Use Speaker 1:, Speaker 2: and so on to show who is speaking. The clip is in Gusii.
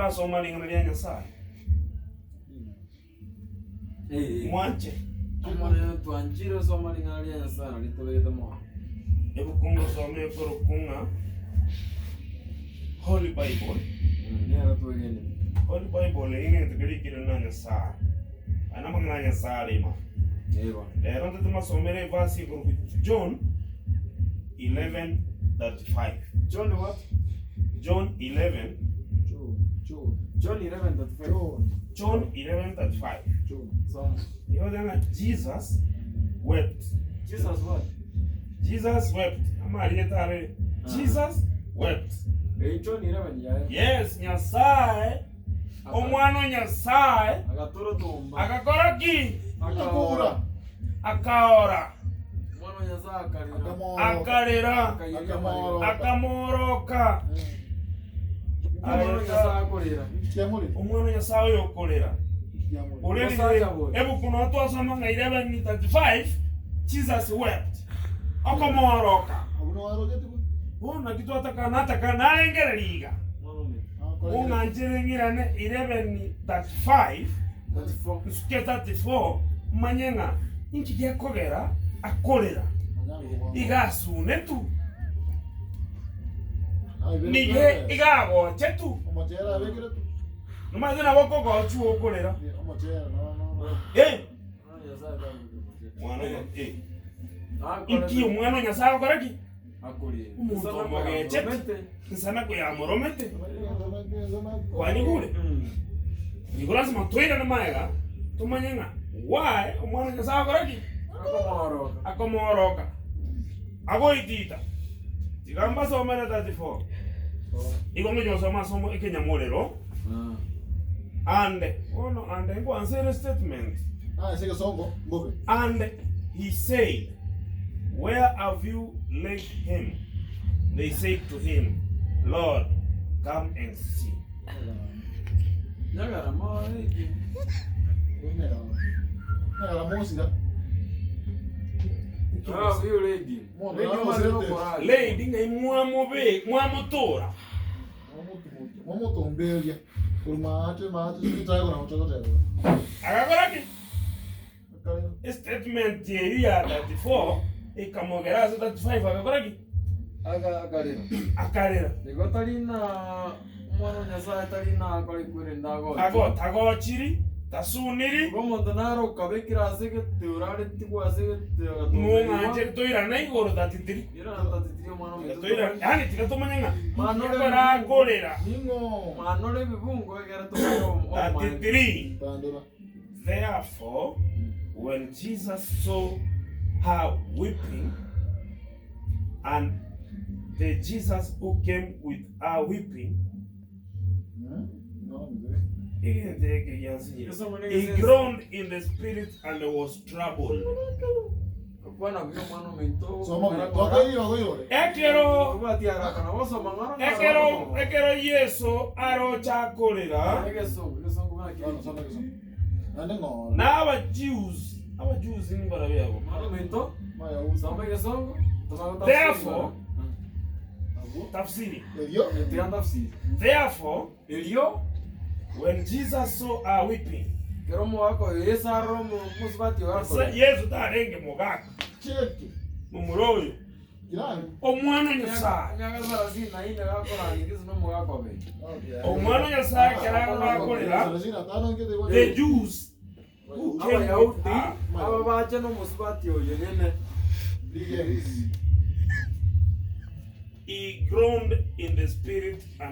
Speaker 1: Nkorasoma ring'ana ria Nyasae. Mwanche.
Speaker 2: Omonene twanchire osoma ring'ana ria Nyasae na ritobegete moyo.
Speaker 1: Ebuku ngosoma ekorokwa ng'a Holy Bible.
Speaker 2: Nero twegenete.
Speaker 1: Holy Bible eye ng'ento kerikire na Nyasae. Aya namang'ana a Nyasae are ime.
Speaker 2: Eba.
Speaker 1: Rero ntete masomere evasi ekorokwa John 11:35.
Speaker 2: John what?
Speaker 1: John 11
Speaker 2: John. John. John 11:35.
Speaker 1: John 11:35.
Speaker 2: Soma.
Speaker 1: Igo ng'a Jesus wept.
Speaker 2: Jesus what?
Speaker 1: Jesus wept. Amarieta abe Jesus wept.
Speaker 2: Eh, John 11 yaye.
Speaker 1: Yes, Nyasae, omwana o Nyasae
Speaker 2: Agaturutumba.
Speaker 1: agakora ki?
Speaker 2: Akaora.
Speaker 1: Akaora,
Speaker 2: Omwana o Nyasae akarera.
Speaker 1: akarera,
Speaker 2: Akaiyeria amarera.
Speaker 1: akamoroka.
Speaker 2: Omwana o Nyasae akorera.
Speaker 1: Omwana o Nyasae oyo okorera. Orerire
Speaker 2: Omosacha boyo.
Speaker 1: ebuku no twasoma ng'a 11:35 Jesus wept. Okomoroka. Bono naki twataka nataka narengereria iga.
Speaker 2: Omwana ominto.
Speaker 1: Ong'anchere ng'irane 11:35
Speaker 2: 34.
Speaker 1: nsuke 34 manye ng'a inki gekogera akorera iga asune tu nige iga agoche tu nomanyete nabo okogochwa okorera eh
Speaker 2: Omwana o Nyasae tagokemochia.
Speaker 1: mwana oyo eh
Speaker 2: Akorete.
Speaker 1: inki omwana o Nyasae agokora ki
Speaker 2: Akorera.
Speaker 1: Omonto
Speaker 2: Sana
Speaker 1: omogechete.
Speaker 2: koyamoromete.
Speaker 1: nsana koyamoromete kwanyigure
Speaker 2: Mm.
Speaker 1: Nigo lasima toirane magega tomanye ng'a why omwana o Nyasae agokora ki
Speaker 2: Akomoroka.
Speaker 1: akomoroka agoitita tiga mbasomere 34 igo ngocha gosoma ase omo ekenyamorero
Speaker 2: Ah.
Speaker 1: and bono and nkwansere statement and he said where have you laid him they said to him lord come and see
Speaker 2: Nyagarama eki. Ah, you lady.
Speaker 3: Mondo,
Speaker 2: Lady
Speaker 3: naro
Speaker 2: omare
Speaker 3: osirete.
Speaker 2: nokorara.
Speaker 1: lady ng'ai mwamobe mwamotora
Speaker 3: Mwamotomberia korwa maate
Speaker 1: agakora ki statement eyio ya 34 ekamogera ase 35 agakora ki
Speaker 2: Aka akarera.
Speaker 1: akarera
Speaker 2: Igo tari na omwana o Nyasae tari na akore kwerenda agoche.
Speaker 1: ago tagochiri tasuniri
Speaker 2: Igo omonto naro okabekire ase egete oraretigwe ase egete agatumberigwa.
Speaker 1: mung'anche toirana igoro 33
Speaker 2: Irana 33 omwana ominto.
Speaker 1: Toirana yani tiga tomanye ng'a
Speaker 2: Manore
Speaker 1: ekerakorera
Speaker 3: ning'o
Speaker 2: Manore ebibungo ekero tomanye omomaene.
Speaker 1: 33
Speaker 3: tandora
Speaker 1: Therefore, when Jesus saw her weeping, and the Jesus who came with her weeping, he groaned in the spirit and was troubled.
Speaker 2: Okwana buya omwana ominto.
Speaker 3: tokoirore
Speaker 1: Ekero
Speaker 2: Obwati araka nabo osoma ng'oro ng'oro.
Speaker 1: ekero ekero Yesu arochakorera
Speaker 2: Egesongo, egesongo buna kiri.
Speaker 3: nande ng'oro
Speaker 1: na aba Jews, aba Jews nimbarabe abo.
Speaker 2: Omwana ominto, soma egesongo, tomanye gotafsiri
Speaker 1: Therefore,
Speaker 2: ng'oro.
Speaker 1: Tafsiri.
Speaker 3: erio
Speaker 2: Tiga ntafsiri.
Speaker 1: Therefore,
Speaker 2: Erio,
Speaker 1: when Jesus saw her weeping,
Speaker 2: kero omogaka oyo Yeso arore omosubati oyo
Speaker 1: Ase
Speaker 2: akorera.
Speaker 1: Yesu tarenge mogaka
Speaker 3: cheke
Speaker 1: momura oyo
Speaker 3: kirani
Speaker 1: omwana o Nyasaye
Speaker 2: Emiaka sarasini na ine gakorang'iti ase nomogaka obe.
Speaker 1: omwana o Nyasaye ekero akorera the Jews who came with
Speaker 2: Abayahudi
Speaker 1: her
Speaker 2: aba bache nomosubati oyo nyene.
Speaker 1: he groaned in the spirit and